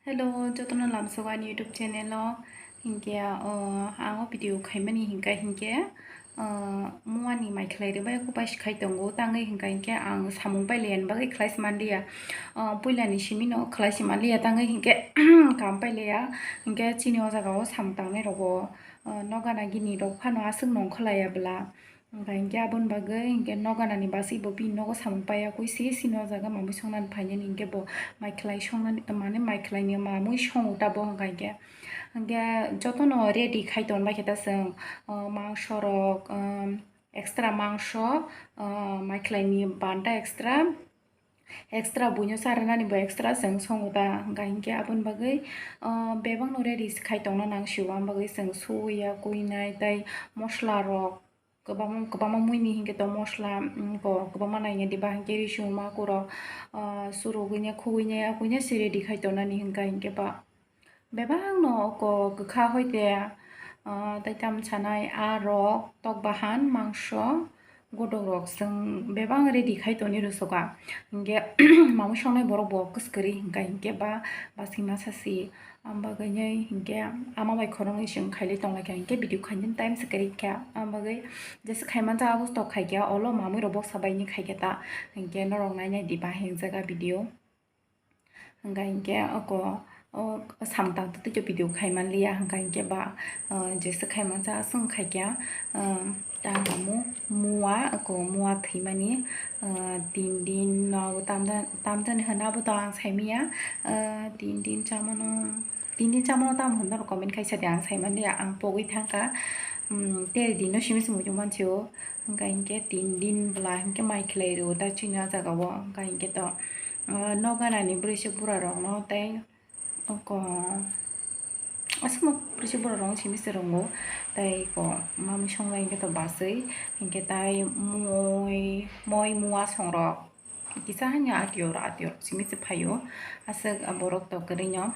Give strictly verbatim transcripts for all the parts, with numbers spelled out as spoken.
Hello, jotono lamsogo ani YouTube channel o. Hinkhe, o, ang o video khaimani hinkha hinkhe, o, muani mai khlai rwbai khe pai si khai tongo. Tangwi hinkha hinkhe ang samung pailaiya ni bagwi khlai si manliya. O, puilani simi no khlai si manliya, tangwi hinkhe kam pailaiya. Hinkhe chini o jaga o samung tangnai rogo, o, nokgana gini rok phano aswk nongkholaiya bwla. Hingkha hinkhe aboni bagwi hinkhe noganani basai bo bini nogo samung paiya kwi se sini o jaga mamui songnani phainani hinkhe bo mai khlai songnani mane mai khlaini mamui songo ta bo hingkha hinkhe. Hinkhe jotono ready khai ton baikhe ta chwng, o, mangso rok, um, extra mangso, o, mai khlaini banta extra, extra buino charwnani bo extra chwng songo ta hingkha hinkhe aboni bagwi, o, bebakno ready khai tongna nang sio, aboni bagwi chwng suya kuinai tei mosla rok. Kwbangma, kwbangma muini hinkhe to mosla, mm, ko kwbangma naina diba hinkhe rising makurok, ah, surugwini, khugwini, akwini se ready khai tonani hinkha hinkhe ba. Bebakno ko kwkha hoite, ah, tei tamo sanai aa rok, tok bahan, mangso, godok rok chwng bebak ready khai toni rwsoka. Hinkhe mamui songnai borok bo kwskwrwi hinkha hinkhe ba, ba sima sasi. Ang bagwi nai hinkhe ama bai khoroknwi chwng khailai tonglaikha hinkhe video khainani time se kwrwi kha. Ang bagwi jesa khaimanjak abo tok khaikha, olo mamui rok boksa baini khaikha ta hinkhe norok nainai di ba hingjak a video. Hingkha hinkhe oko o samtang twi video khaimanliya hingkha hinkhe ba, o, jesa khaimanjak aswk khaikha, o, tamo mua oko mua thwimani, o, tin din no tamjani hwnna abo to ang saimanya, o, tin din chamano. Tin din chamano tamo hwnwi norok comment khaisa di, ang saimanliya, ang pogwi thangkha, um, tere din no simi se muitu mansio, hingkha hinkhe tin din bwla hinkhe mai khlai rwo ta chini o jaga o, hingkha hinkhe to, uh, noganani bwrwi se bura rok no tei oko aswkno bwrwi se bura rok no simi se rwngo tei eko mamui songnai hinkhe to baswi hinkhe tai moi moi mua song rok kisa hanya atio atio simi se phaio aswk borok to kwrwi no.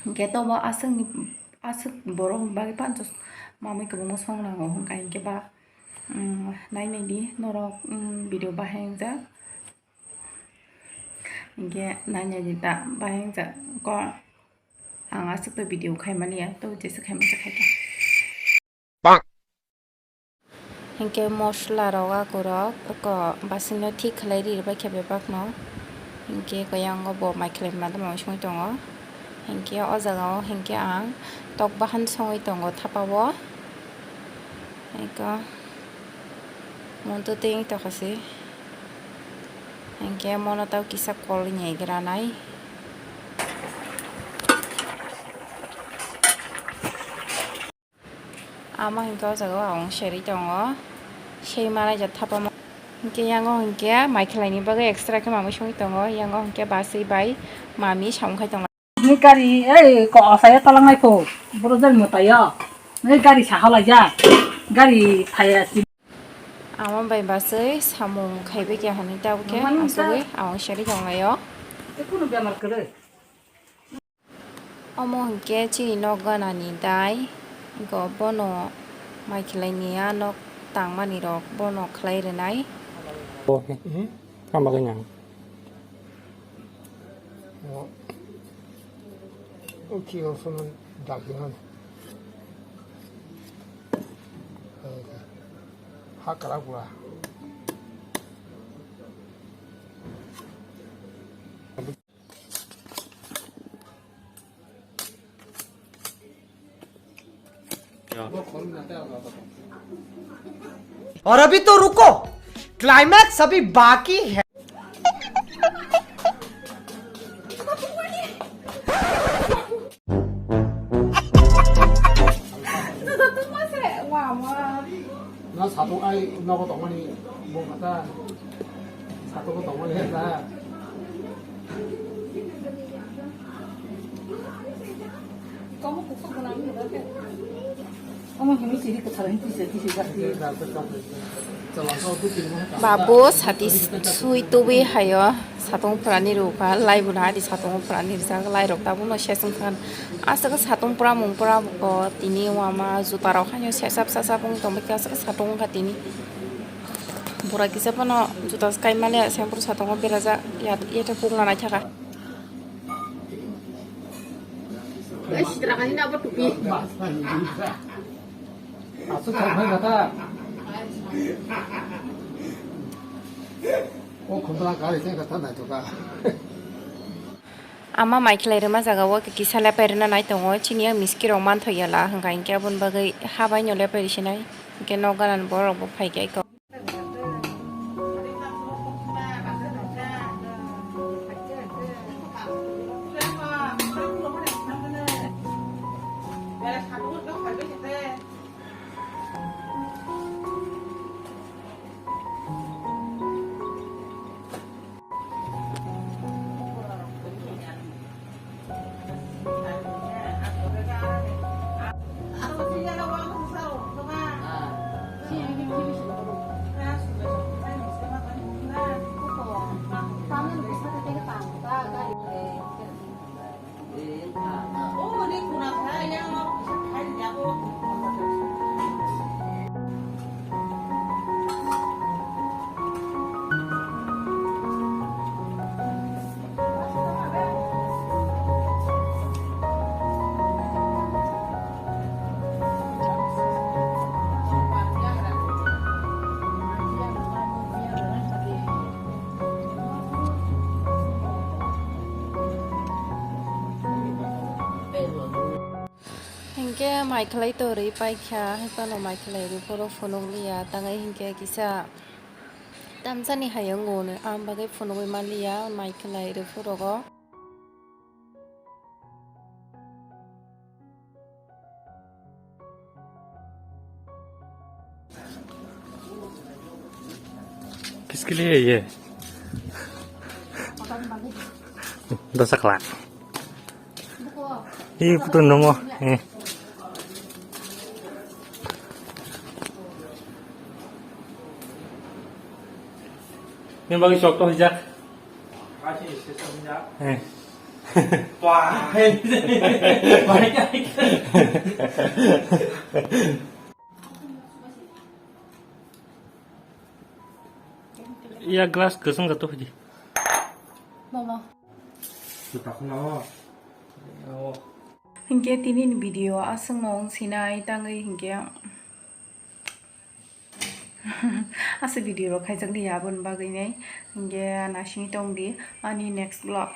Hingkhe tobo aswkni, aswk borok ni bagwi pancho mamui kwbangma song nango hwnka hinkhe ba, um, nainai di norok, um, video bahai wngjak. Hinkhe nainai di ta bahai wngjak ko ang aswk to video khaimani ya, to jesa khaimani khaikha. Hinkhe mosla rok akurok oko basing no thik khlai ri rwbaikha bebak no. Hinkhe eko yang o bo mai khlai mano mano songwi tongo. Hinkhe o jaga o hinkhe ang tok bahan songwi tongo thapa o. Eko monto tei tokha se. Hinkhe mono tei kisa kol ni gra nai. Ama hinkhe o jaga o ang serwi tongo, sei malaijak thapa ma. Hinkhe yango hinkhe mai khlaini bagwi extra khe mamui songwi tongo, yango hinkhe baswi bai mami samung khai tongo. Ni gari ei ko asaya talangnai kho, boro jani mwtaio. Ni gari sahalaijak, gari phaiya si. Ama bai baswi samung khaibai khe hwnwi tabukhe asugwi ang serwi tonglaio. Tei kunu bemar kwrwi. Omo hinkhe chini nok ganani dai, eko bono mai khlai niya, nok tangmani rok bono khlai rwnai. Mhm. Tamo khe nang. O, o ki o sono dagi hon. Hakra gura. और अभी तो रुको, क्लाइमैक्स अभी बाकी है। Na satung ai nogo tongmani bo kata. Satung tongmani heta. Omo himi chiri kwthar hini tisa tisa jati. Babu sati sui tubui hayo satung phrani rukha, lai bo nahadi satung phrani rijak, lai rok tabukno seswng kha. Aswk satung pura mung pura bo tini wama juta rok haino sesap sesap wng tongbaikha, aswk satung wngkha tini. Bura kisa phano juta swkai male sempru satungo berajak, ya, yathek pungla naithaka. Ai, sidra kali na apa tupi? Aswk thang phai kha ta. O khumla kari se kha ta nai to ka. Ama mai khlai rwma jaga o kisa lepai rwna nai tongo, chini a miski rok manthoya la hwnkha hinkhe aboni bagwi habai no lepai rwsinai hinkhe nok gana ni borok bo phaikha eko. Hinkhe mai khlai torwi paikha, hai phano mai khlai rw phuru phunukliya, tangwi hinkhe kisa tamsani hai wngo hwnwi, ang bagwi phunugwi manliya mai khlai rw phurugo. Kiskili ye. Dosa khlak. Ih, putun nomo. Eh. Ni bagwi sok to hijak. Eh. Wah. Ya glass kwswng ka to hidi. Mama. Hinkhe tini ni video aswk no wng sinai tangwi hinkhe aswk video rok khaijak liya aboni bagwi nai hinkhe naisingwi tong di ani next vlog.